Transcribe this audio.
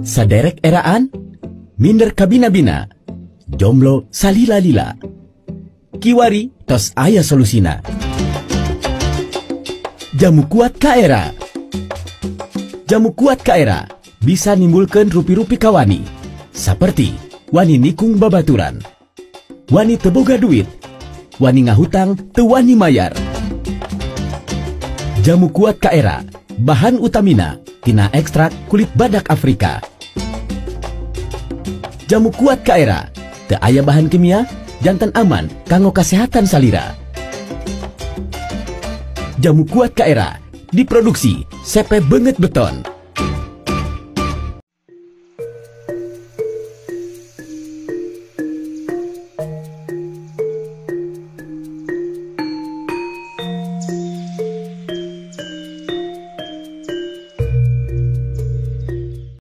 Saderek eraan, minder kabina-bina, jomblo salila-lila. Kiwari tos aya solusina. Jamu kuat Kaera. Jamu kuat Kaera bisa nimbulkan rupi-rupi kawani, seperti wani nikung babaturan, wani teu boga duit, wani ngahutang teu wani mayar. Jamu kuat Kaera, bahan utamina tina ekstrak kulit badak Afrika. Jamu kuat Kaera, teu aya bahan kimia, janten aman kanggo kesehatan salira. Jamu kuat Kaera diproduksi CP Beungeut Beton.